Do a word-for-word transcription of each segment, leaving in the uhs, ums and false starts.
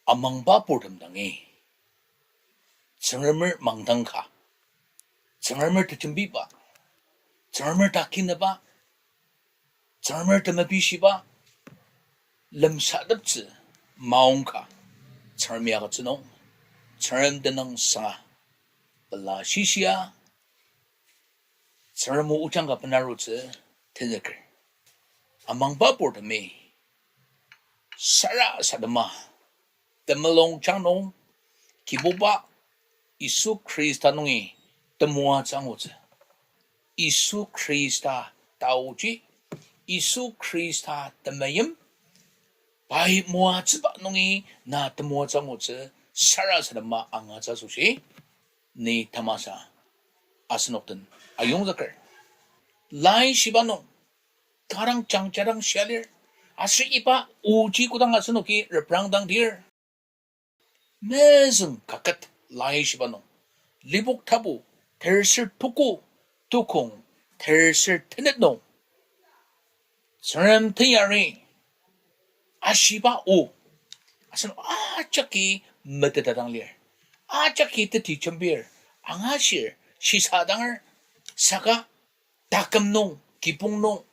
Amangba purtem dangi, Tsüngremer mangdang ka, Tsüngremer tejembiba, Tsüngremer takinaba, Tsüngremer temepishiba, lemsateptsü maongka, Tsüngremi agütsü nung, Tsüngrem tenüngsanga pela shishia, Tsüngrem o ojang ka benarutsü tenzüker. Amangba purtemi sarasadema temulung jang nung Kibuba Yisu Khrista nungi temoatsü angutsü. Yisu Khrista taoji, Yisu Khrista temeim, pai moatsüba nungi na temoatsü angutsü sarasadema angatsü asoshi, ni tamasa asenok den ayongzüker. Laishiba nung kanga dang jangjadang shia lir, aser iba oji kodang asenoki reprangdang lir, mezüng kaket Laishiba nung, Lipok tapu terser tuku, tukong terser tenet nung, Tsüngrem teyari ashiba o, asen ajaki meteta dang lir, ajaki teti jembir, angashir, shisa danger, saka taküm nung, kibong nung,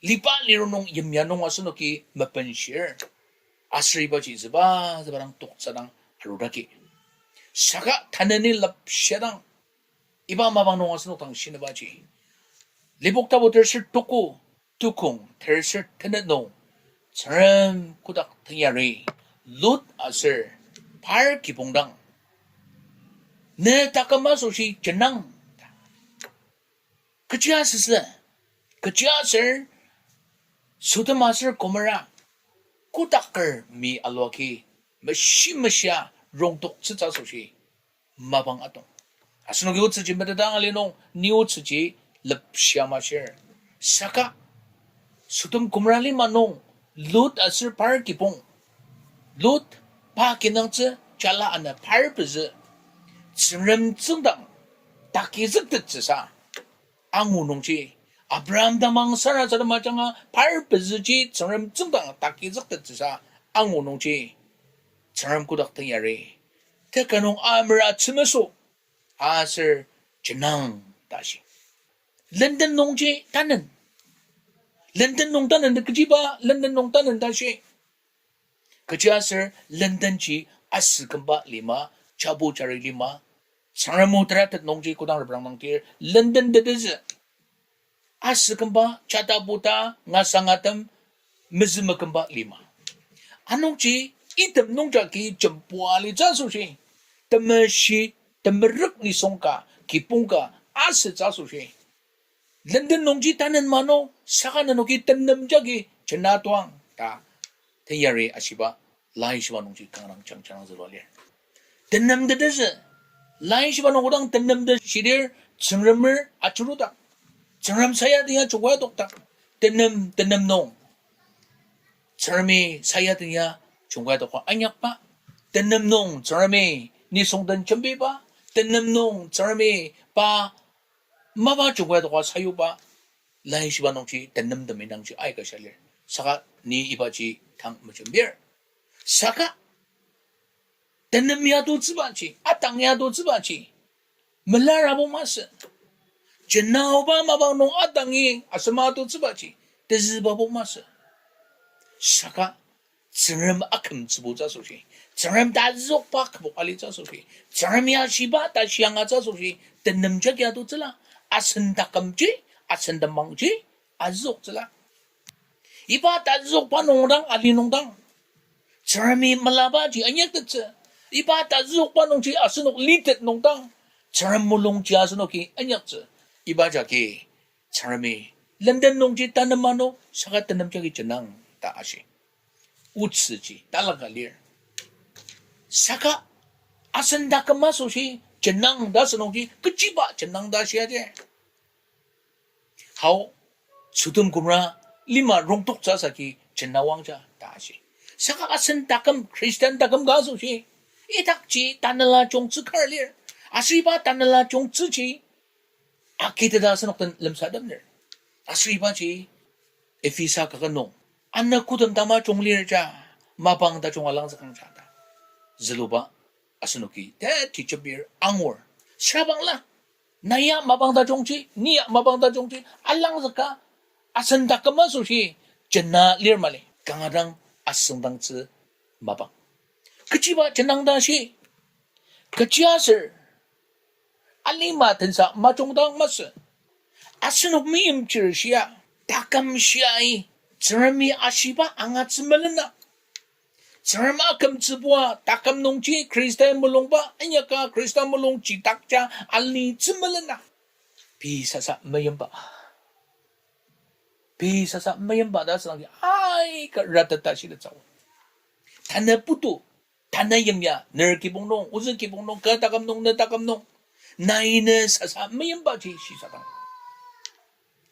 liba liru nung, yimya nung asenoki mepenshir. Aser ibaji züba, züba dang toksa dang arudaki. Saka taneni lepshidang, iba mapang nung asenok dang shinibaji, Lipok tapu terser tuku, tukong terser tenet nung, Tsüngrem kotak teyari Lot aser par kibong dang, ne taküm asoshi jenang ta. Kechiasüsü, kechiaser Sodom aser Gomorrah kotaker mi aluaki meshi meshia rongtoktsütsü asoshi mapang atong. Asenoki otsüji metetang ali nung ni otsüji lepshia mashir. Saka Sodom Gomorrah lima nung Lot aser par kibong, Lot pa kinungtsü jala ana par pezü, Tsüngrem tsüngdang takizüktettsüsa angu nungji, Abraham tamang Sara sadema ajanga par pezüji Tsüngrem tsüngdang takizüktettsüsa angu nungji, Tsüngrem kotak teyari teka nung amera tsümeso aser jenang ta shi. Lenden nungji tanen. Lenden nung tanen ta kechiba, lenden nung tanen ta shi. Kechiaser lendenji asükümba lima, jabu jari lima, Tsüngrem o teratet nungji kodang reprangdang tir, lenden tetezü asükümba, jatabuta, ngasangatem, mezümekümba lima. Anungji item nungjagi jembua litsü asoshi, temeshi, temerük nisung ka, kibong ka, asütsü asoshi, lenden nungji tanen mano, saka nenoki tenem jagi jena tuang ta teyari ashiba, Laishiba nungji kanga dang jangjadang zülua lir. Tenem tetezü, Laishiba nung kodang tenem ta shidir, Tsüngremer ajurudak, Tsüngrem sayadena jungkai adokdak, tenem, tenem nung Tsüngremi sayadena jungkai adoka inyakba, tenem nung Tsüngremi nisung den jembiba, tenem nung Tsüngremi pa mapa jungkai adoka sayuba, Laishiba nungji tenemtemi nungji aika shia lir. Saka ni ibaji tang mejembir. Saka tenem ya atutsübaji, atang ya atutsübaji melarabo masü. Jenaoba mapang nung atangi asema atutsübaji tezübabo masü. Saka Tsüngrem akümtsübutsü asoshi, Tsüngrem tazüokba kübok alitsü asoshi, Tsüngrem ya shiba ta shiangatsü asoshi, tenem jagi atutsüla, asen takümji, asen temangji azüoktsüla. Iba tazüokba nungdang, ali nungdang, Tsüngremi melabaji inyaktettsü. Iba tazüokba nungji asenok litet nungdang, Tsüngrem mulungji asenoki inyaktsü. Iba jagi Tsüngremi lenden nungji tanem ano, saka tenem jagi jenang ta ashi. Otsüji talaka lir. Saka asen taküm asoshi jenang ta asü nungji kechiba jenang ta shiaji? Hao, Sodom Gomorrah lima rongtoktsü asaki jena wangja ta ashi. Saka asen taküm, Christian taküm ka asoshi, idakji tanela jungtsü kar lir. Aser iba tanela jungtsüji akiteta asenok den lemsatepner. Aser ibaji Ephesa kaket nung, ana kodem tamajung lir ja, mapang tajung alangzükang ja ta. züluba asenoki teti jembir angur. Süra bangla, na ya mapang tajungji, ni ya mapang tajungji alangzüka, asen taküm asoshi jena lir mali, kanga dang asüngdangtsü mapang. Kechiba jenang ta shi, kechiaser alima tensa majungdang masü. Asenok meimchir shia, taküm shiai, Tsüngremi ashiba angatsü melena. Tsüngrem akümtsübua taküm nungji Khristai mulungba inyaka Khrista mulungji dakja alitsü melena. Pei sasa meyimba. Pei sasa meyimba ta asüdangji aika ratata shitettsü. Tanü putu, tanü yimya, ner kibong nung, ozü kibong nung, kü taküm nung, ne taküm nung, nai ne sasa meyimbaji shisadang,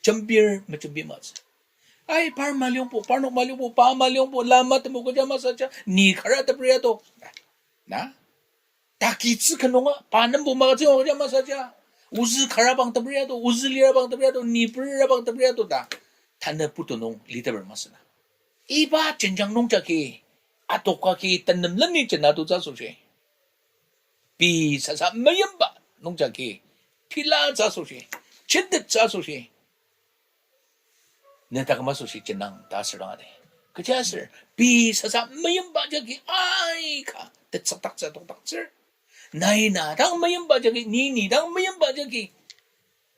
jembir mejembi matsü. Ai, par maliongbo, parnok maliongbo, pa maliongbo, lama tembo kecha masaja, ni kara teperi ato. Na? Takitsü kenunga, pa nembo magütsü kecha masaja, ozü kara bang teperi ato, ozü lira bang teperi ato, ni perira bang teperi ato ta, tanü putu nung liteper masü na. Iba jenjang nungjagi, atokagi tenemleni jena tutsü asoshi, pei sasa meyimba nungjagi, pilatsü asoshi, jentettsü asoshi, ne taküm asoshi jenang ta asüdang adi. Kechiaser, pei sasa meyimba jagi aika tetsükdaktsü tokdaktsür. Nai na dang meyimba jagi, ni ni dang meyimba jagi,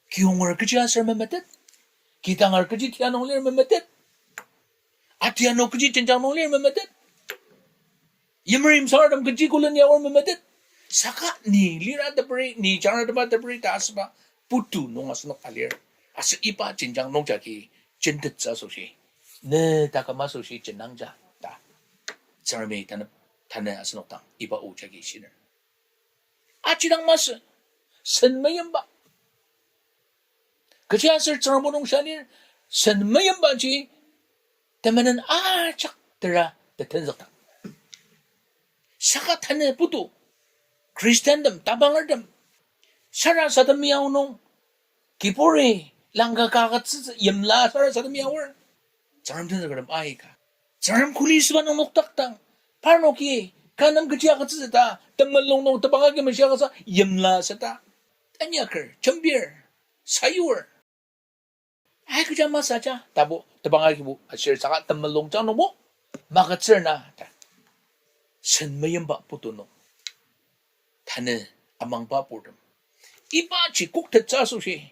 kiyonger kechiaser memetet, kidanger kechi kia nung lir memetet, atiano kechi jenjang nung lir memetet, yimer yimsartem kechi külen yaor memetet. Saka ni lira teperi, ni jangratepa teperi ta asüba putu nung asenok alir. Aser iba jenjang nungjagi jentettsü asoshi, ne taküm asoshi jenangja ta, Tsüngremi tanü, tanü asenok dang iba o jagi shiner. Ajidang masü, sen meyimba. Kechiaser Tsüngrem o nung shia lir, sen meyimbaji temenen ajak tera tetenzükdang. Saka tanü putu, Christiantem, tabangertem, sarasadem yao nung, kiburi langka ka agütsütsü yimla sarasadem yaor. Tsüngrem tenzükertem aika, Tsüngrem kuli süba nung nokdakdang, parnoki kü nem kechi agütsütsü ta temulung nung tebang agi meshia kasa yimla süta, tanyaker, jembir, sayur. Ai kecha masaja, tabo tebang agibo ashir saka temulung jang nungbo magütsür na ta, sen meyimba putu nung, tanü amangba purtem, ibaji koktettsü asoshi,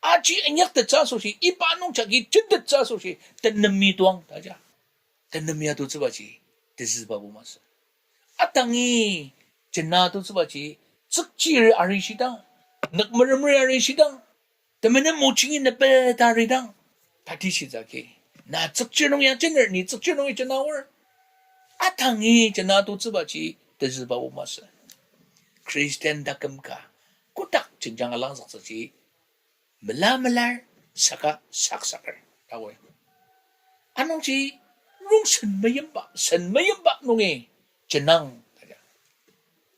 aji inyaktettsü asoshi, iba nungjagi jentettsü asoshi tenemi tuang ta ja. Tenemi atutsübaji tezübabo masü. Atangi jena atutsübaji tsükchir arishidang, nükmeremer arishidang, temenen mochingi nepe taridang, tatishitsü agi, na tsükchir nung ya jener, ni tsükchir nungi jena aor. Atangi jena atutsübaji tezübabo masü. Christian taküm ka kotak jenjang alangzüktsüji mela melar, saka saksaker ta oi. Anungji rongsen meyimba, sen meyimba nungi jenang ta ja.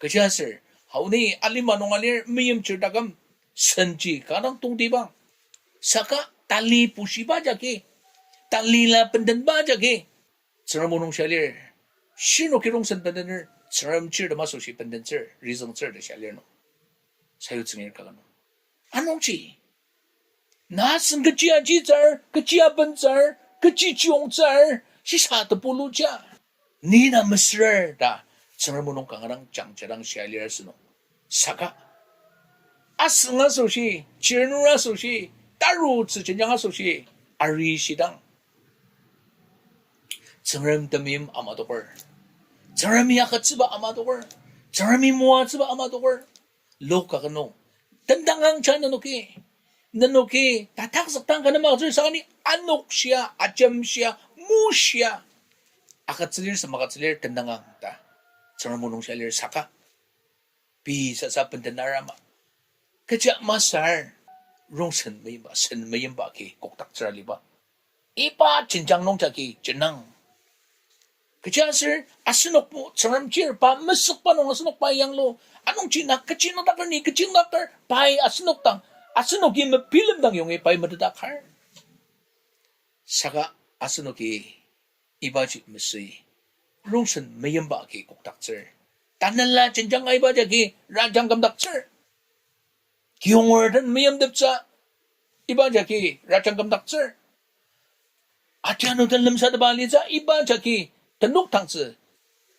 Kechiaser, haoni alima nung alir meimchir taküm, senji kanga dang tongtibang. Saka tali pushiba jagi, talila bendenba jagi, Tsüngrem o nung shia lir. Shirnoki rongsen bendener, Tsüngrem chirtem asoshi bendentsür, rizüngtsür ta shia lir nung, sayutsüngir kaka nung. Anungji, na asen kechi ajitsür, kechi abentsür, kechi chiyongtsür, shisa tepuluja, ni na mesürer ta Tsüngrem o nung kanga dang jangjadang shia lir asünung. Saka asüng asoshi, chirnur asoshi, tarutsü jenjang asoshi arishidang, Tsüngrem temeim amatoker, Tsüngremi agütsüba amatoker, Tsüngremi moatsüba amatoker. Luk ka nung, tendangang ja nenoki, nenoki tatakzükdang ka nem agütsür saka ni anokshia, ajemshia, moshia, agütsülir sema agütsülir tendangang ta Tsüngrem o nung shia lir saka, pei sasa benden arama, kecha masür, rongsen meyimba, sen meyimba agi kokdaktsür aliba, iba jenjang nungjagi jenang. Kechiaser asenokbo Tsüngrem chir pa mesükba nung asenok pai yanglu. Anungji na kechi nüngdaker, ni kechi nüngdaker, pai asenok dang, asenoki mebilemdang yongi pai metetdakar. Saka asenoki ibaji mesüi, rongsen meyimba agi kokdaktsür, Tanela jenjang aiba jagi rajang kümdaktsür. Kiyonger den meyimteptsü iba jagi rajang kümdaktsür. Atianu den lemsatepa alitsü iba jagi tenok tangtsü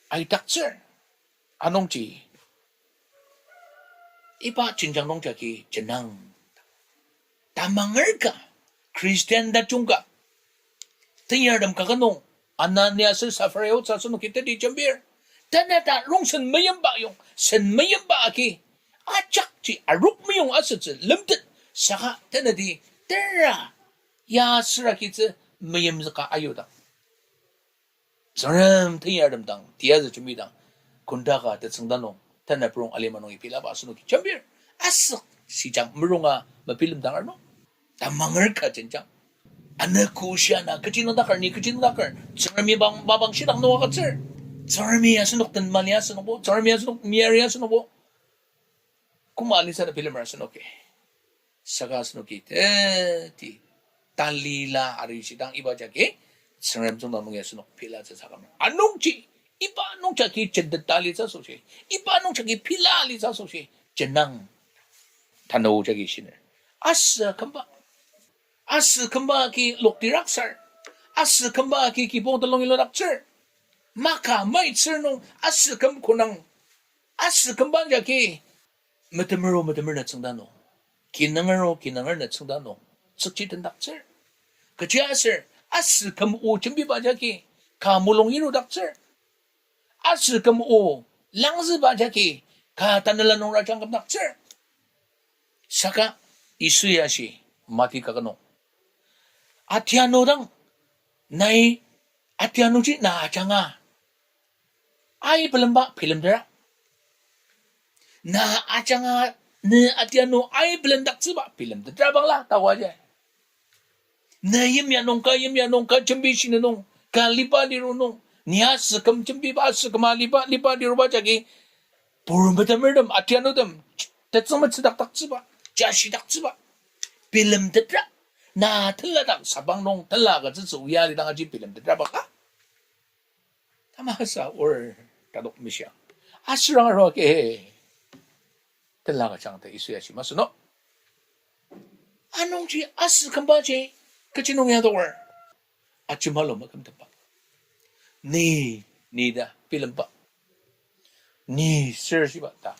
aidaktsür. Anungji iba jenjang nung jagi jenang. Tamanger ka, Christian tajung ka, tenyartem kaket nung, Anania aser Safira otsü asenoki teti jembir. Tanü ta rongsen meyimba yong, sen meyimba agi, ajakji arok meyong asütsü lemtet, saka tanüti tera ya süra kitsü meyimzüka ayudang. Tsüngrem tenyartem dang, tiyazü jembidang, kondaka tetsüngda nung, tanü purong alima nungi pilaba asenoki jembir. Asük sijang merunga mebilemdanger nung. Tamanger ka jenjang. Anogo shia na kechi nüngdaker, ni kechi nüngdaker, Tsüngremi bang, mapang shidang nung agütsür. Tsüngremi asenok den mali asünungbo, Tsüngremi asenok meyari asünungbo. Koma alitsü ta bilemer asenoki. Saka asenoki teti talila arishidang iba jagi, Tsüngrem tsüngda nungi asenok pilatsü saka. Anungji, iba nung jagi jenteta alitsü asoshi, iba nung jagi pila alitsü asoshi, jenang. Tanü o jagi shiner. Asü kümba. Asü kümba agi lokti raksar. Asü kümba agi kibong telung iludaktsür. Maka maitsür nung asü küm konang. Asü kümba jagi metemer o metemer nü tsüngda nung, kinunger o kinunger nü tsüngda nung, tsükchi tendaktsür. Kechiaser asü küm o jembiba jagi ka mulung irudaktsür. Asü küm o langzüba jagi ka tanela nung rajang kümdaktsür. Saka Yisui ashi, Mati kaket nung, atianu dang, nai atianuji na ajanga ai bilemba bilemtera. Na ajanga ne atianu ai bilemdaktsüba bilemtetra bangla ta waji. Ne yimya nung ka, yimya nung ka, jembi shina nung ka, liba liru nung, ni asü küm jembiba, asü küma liba, liba liruba jagi, pur metemertem, atianutem, tetsüng metsüdakdaktsüba, jashidaktsüba bilemtetra. Na tela dang sabang nung tela agütsütsü oya lidang aji bilemtetra bangla. Tamasa or tadok mishia. Asürang arua ke. Tela kachang ta Yisui ashi masü no. Anungji asü kümbaji kechi nung ya adoker. Ajemalu makümteba. Ni, ni ta bilemba. Ni sershiba ta.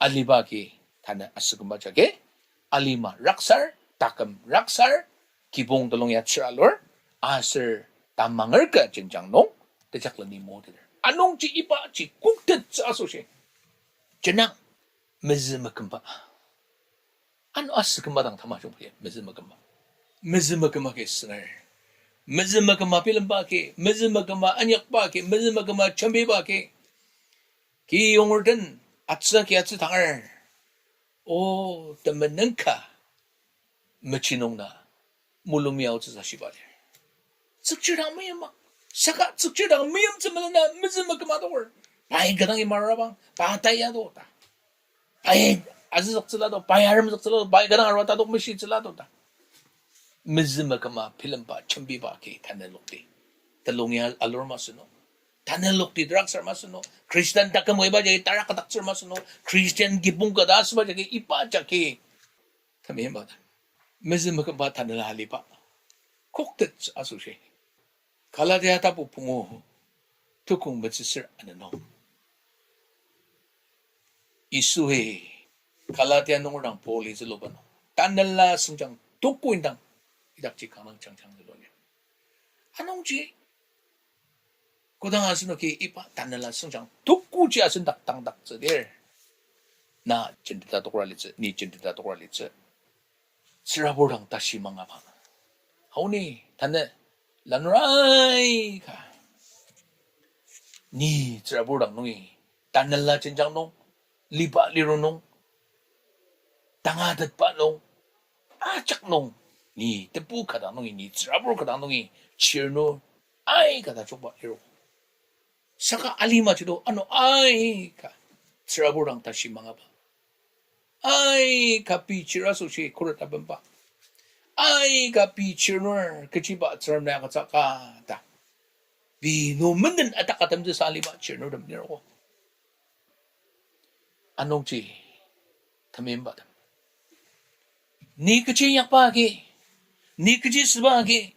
Aliba agi, tanü asü kümba jagi, alima raksar, taküm raksar, kibong telung ya tsüralur, aser tamanger ka jenjang nung, tejakleni moteter. Anungji ibaji koktettsü asoshi. Jenang, mezü makümba. Ano asü kümba dang tamajung pei, mezü makümba. Mezü makümba agi sünger. Mezü makümba bilemba agi, mezü makümba inyakba agi, mezü makümba jembiba agi. Ki yongerten atsü ki atsü tanger. O, temenen ka mechi nung na mulung miaotsü sa shiba lir. Tsükchir dang meyima. Saka tsükchir dang meyimtsü melena mezü makümba adoker. Pai kadang imarabang, pa taya do ta. Pai azüzüktsüla do, pai aremzüktsüla do, pai kadang arua tadok meshitsüla do ta. Mezü makümba bilemba jembiba agi tanü lokti telung ya alur masü no. Tanü lokti draksar masü no. Christian taküm oiba jagi tarakadaktsür masü no. Christian kibong ka ta asüba jagi iba jagi ta meyimba ta. Mezü makümba tanela aliba koktet asoshi. Galatia tapu pungu tukong metsüsür anü nung, Yisui Galatia nunger dang Paul-i züluba nung, tanela sengjang tuku indang idakji kanga jangjang zülua lir. Anungji kodang asenoki iba tanela sengjang tukuji asendak tangdaktsüdir, na jenteta tokra litsü, ni jenteta tokra litsü. Tsürabur dang tashi mangaba. Aoni, tanü, lanur aika. Ni tsürabur dang nungi, tanela jenjang nung, liba liru nung, tangatetba nung, ajak nung, ni tebu ka dang nungi, ni tsürabur ka dang nungi, chirnur aika tajungba liru. Saka alima jido ano aika, tsürabur dang tashi mangaba. Aika pei chir asoshi khuret abemba. Aika pei chirnur kechiba Tsüngrem na agütsü ka ta. Pei nü menden atak atemtsüsa aliba chirnurtem lirogo. Anungji, temeibatem, ni kechi inyakba agi, ni kechi süba agi,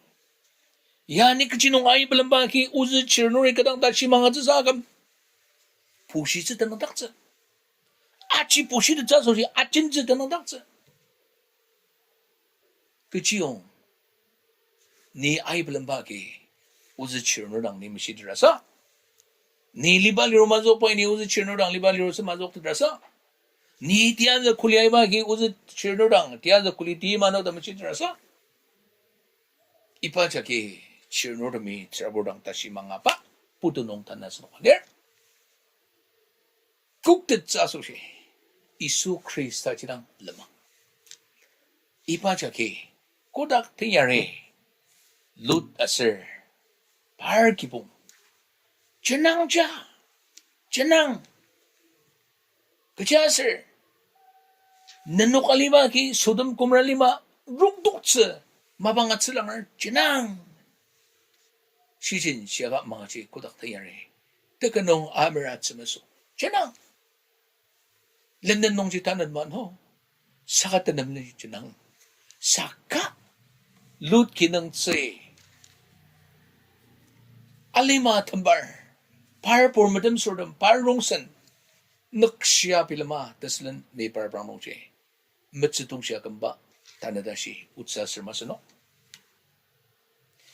ya ni kechi nung aibelemba agi, ozü chirnuri kü dang tashi mangatsüsa aküm, pushitsü tenüngdaktsü. Aji pushitettsü asoshi ajemtsü tenüngdaktsü. Kechiyong, ni aibelemba agi ozü chirnur dang ni meshitetrasa, ni liba liru mazükba ni ozü chirnur dang liba liru sü mazüktetrasa, ni tiyazü kuli aiba agi ozü chirnur dang tiyazü kuli ti manao ta meshitetrasa, iba jagi chirnurtemi tsürabur dang tashi mangaba putu nung tanü sünok lir. Koktettsü asoshi, Yisu Khrista jidang lenmang. Iba jagi kotak teyari Lot aser par kibong jenangja, jenang. Kechiaser nenok aliba agi Sodom Gomorrah lima rongtoktsü mapang atsülanger jenang. Shijin shiaka mangaji kotak teyari teka nung amera tsümeso jenang. Lemnen nungji tanü mano, saka tenemlenji jenang. Saka Lot kinungtsü alima tembar, par pur metemsürtem, par rongsen, nükshia bilema tesülen mepar prang nungji metsü tongshia kümba tanü tashi otsü aser masü no.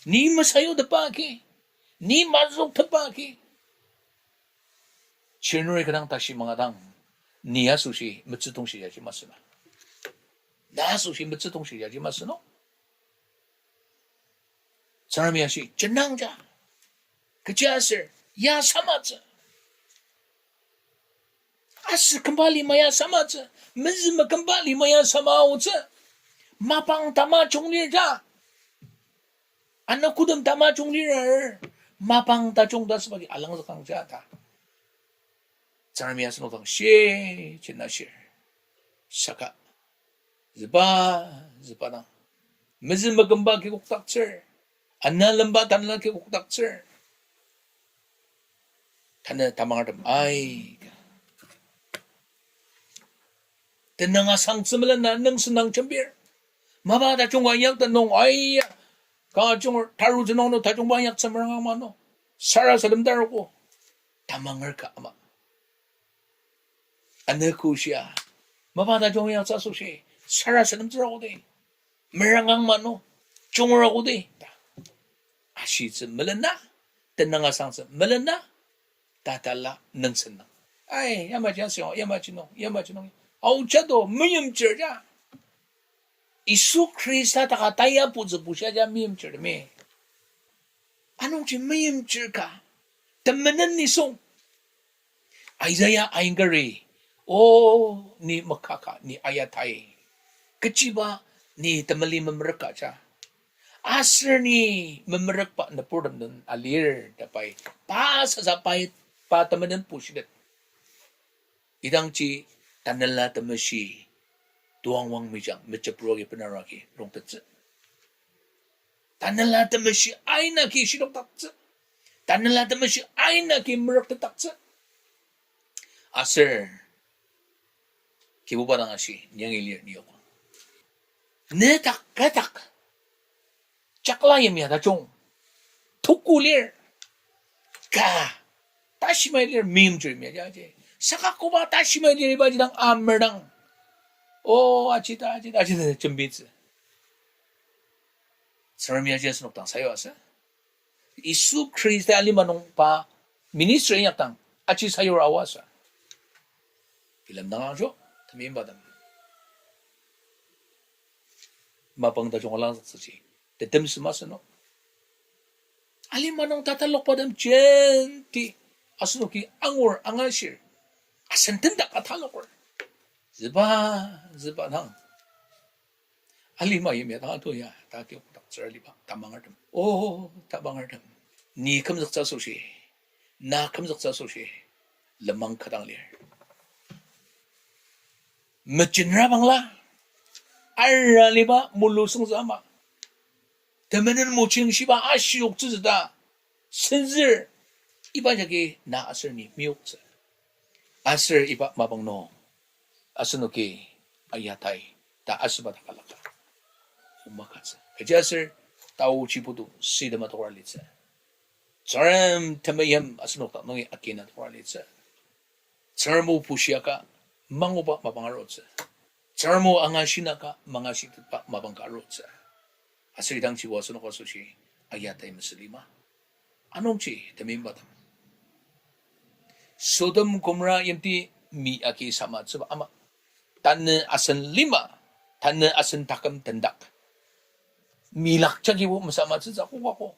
Ni mesayutepa agi, ni mazüktepa agi, chirnuri kü dang tashi mangadang, ni asoshi metsü tongshia ji masü na. Na asoshi metsü tongshia ji masü no. Tsüngremi ashi jenangja. Kechiaser ya samatsü. Aser kümba lima ya samatsü. Mezü mekümba lima ya sama aotsü. Mapang tamajung lir ja. Ano kodem tamajung lir, mapang tajung ta süba agi alangzükang ja ta Tsüngremi asenok dang shi, jena shir. Saka züba, züba dang mezü mekümba kikokdaktsür, ana lemba tanela kikokdaktsür. Tanü tamangertem aika tenüng asangtsü melena nüngsendang jembir. Mapa tajungba inyakta nung aya, kanga junger tarutsü nung no tajungba inyaktsü meranga mano. Sarasadem tarogo. Tamanger ka ama. Anogo shia, mapa tajung inyaktsü asoshi sarasademtsürogo di. Merangang mano, jungrogo di ta ashitsü melena, tenüng asangtsü melena, tatala nüngsendang. Ai, yamaji asüng, yamaji nung, yamaji nung. Aoja to, meimchir ja. Yisu Khrista taka taya putsü pushia ja meimchirtemi. Anungji meimchir ka temenen nisung. Isaiah ainkeri, O, ni mekaka, ni ayatai. Kechiba, ni temeli memerüka ja. Aser ni memerükba nüburtem den alir ta pai. Pa sasa pai, pa temenen pushitet. Idangji Tanela Temeshi toang wang mejang mejepruagi benaragi rongtettsü. Tanela Temeshi aina ki shidokdaktsü. Tanela Temeshi aina ki merüktetdaktsü. Aser Kibuba dang ashi, ni yangi lir ni yok. Ne dak, ka dak. Jakla yimya tajung. Tuku lir. Ka. Tashimai lir, meimchir yimya jaji. Saka koba tashimai lir ibaji dang amerdang, O, ajita, ajita, ajita, jembitsü. Tsüngremi aji asenok dang sayu asa. Yisu Khrista alima nung pa ministry inyakdang aji sayur aoasa. Bilemdang angjo, temeibatem. Mapang tajung alangzüktsüji tetem süma seno. Alima nung tatalokbatem jenti asenoki angur angashir. Asen tendak ataloker. Züba, züba dang. Alima yimya dang ato ya, ta kiokdaktsür aliba, tamangertem. O, tamangertem. Ni kümzüktsü asoshi, na kümzüktsü asoshi, lenmang ka dang lir. Mejinra bangla, araliba mulu süngzü ama. Temenen mojing shiba ashiyoktsütsü ta, senzür, iba jagi na aser ni meyoktsü. Aser iba mapang nung asenoki ayatai ta asüba takalaka. Omakatsü. Kechiaser taochi putu sidema tokar litsü. Tsüngrem temeim asenok dak nungi akina tokar litsü. Tsüngrem o bushiaka manguba mapang arutsü. Tsüngrem o angashinaka mangashitetba mapang ka arutsü. Aser idangjibo asenok asoshi ayatai mesü lima. Anungji temeimbatem, Sodom Gomorrah yimti mi agi samatsüba ama, tanü asen lima, tanü asen taküm tendak, milak jagibo mesamatsütsü kokako,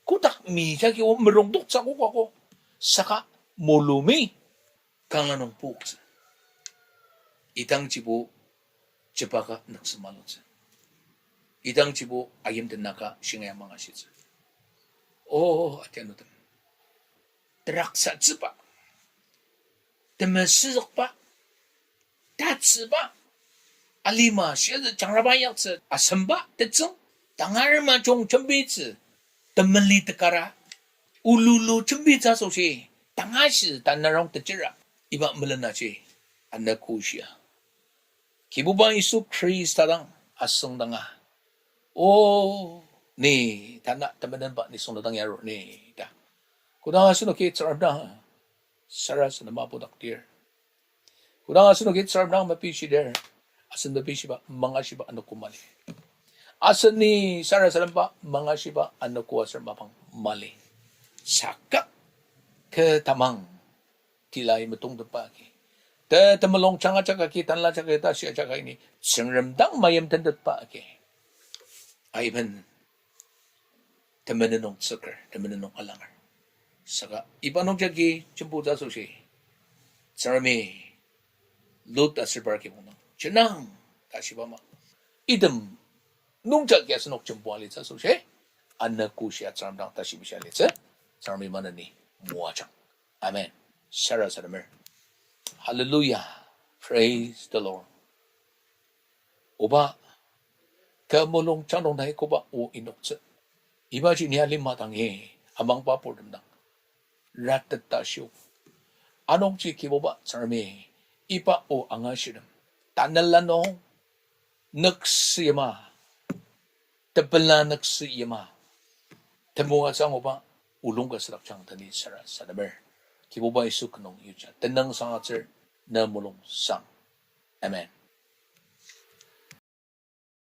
kotak mi jagibo merongtoktsü kokako, saka mulumi kanga nung poktsü. Idangjibo jebaka nüksema lutsü. Idangjibo ayimtenaka shingaia mangashitsü. O, atianutem, teraksatsüba, temesüzükba, tatsüba, alima shiazü jangraba inyaktsü asemba tetsüng, tangar majung jembitsü, temeli tekara, ululu jembitsü asoshi, tangashi tanarong tejera, iba melenaji anogo shia, Kibuba Yisu Khrista dang asüngdanga, O, ni, tanü temenenba nisung dang yarur ni ta. Kodang asenoki Tsüngrem dang sarasadema pudaktir, kodang asenoki Tsüngrem dang mepishidir, asen mepishiba mangashiba anogo mali. Asen ni sarasademba mangashiba anogo aser mapang mali. Saka kü tamang tilai metongtetba agi, te temulung jangajak agi, tanlajak agi, tashi ajak agi ni Tsüngrem dang mayimtentetba agi, aiben temenen nung tsüker, temenen nung alanger. Saka iba nungjagi jembutsü asoshi, Tsüngremi Lot aser par kibong dang jenang ta shiba ama, item nungjagi asenok jembua litsü asoshi, anogo shia Tsüngrem dang tashi mishia litsü. Tsüngremi maneni moajang. Amen. Sarasademer. Hallelujah. Praise the Lord. Oba, kü mulung jangdong nai koba o inoktsü. Ibaji ni alima dangi, amangba purtem dang rateta shio. Anungji Kibuba Tsüngremi, iba o angashitem tanela nung nüksü yima, tepela nüksü yima, temoatsü anguba olung ka südakjang ta ni sarasademer. Kibuba Yisu kü nung yuja tenüngsang atsür, ne mulung sang. Amen.